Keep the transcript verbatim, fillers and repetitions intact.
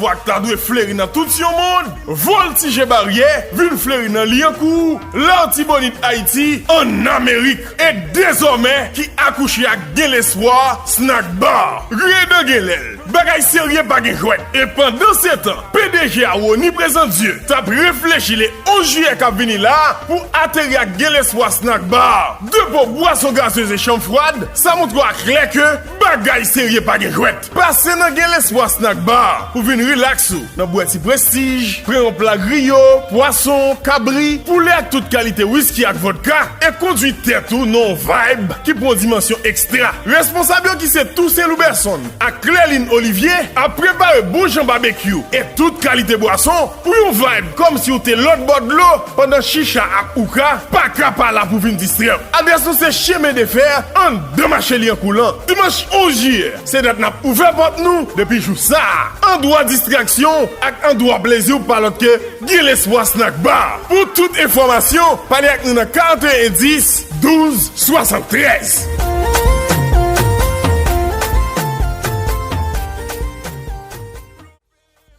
Pwa k ta dwe fleri nan tout yon mond, voltije baryè, vin fleri nan Lyankou, Latibonit, Ayiti, ann Amerik, e dezòmè ki akouche ak Gen Lespwa Snack Bar. Redan gen lè l, bagay serye pa gen jwèt. E pandansetan, P D G a Rony Prezandye t ap reflechi le onz jiyè k ap vini la a pou ateri ak Gen Lespwa Snack Bar. Depo bwason gazez e chanm fwad, sa montre w aklè ke bagay serye pa gen jwèt. Pase nan Gen Lespwa Snack Bar pou vin rilaks ou nan bwè ti prestij, pran yon pla griyo, pwason, kabri, poulè ak tout kalite wiski ak vòdka, e kondui tèt ou nan yon vibe ki pran yon dimansyon ekstra. Responsab yo ki se Toussaint Louberson ak Clélin Olivier ap prepare bon jan babekyou e tout kalite bwason pou yon vibe kòmsi w te lòt bò dlo pandan chicha ak ouka pa ka pa la pou vin distrè w. Adrès nou se Chemen de Fè, anndan mache Lyankou lan. Dimanch onz jiyè, se dat n ap ouvè pòt nou depi jou sa a. Andwa distraksyon ak andwa plezi w pa lòt ke Gen Lespwa Snack Bar. Pou tout enfòmasyon, pale ak nou nan karanteyen dis douz swasanntrèz.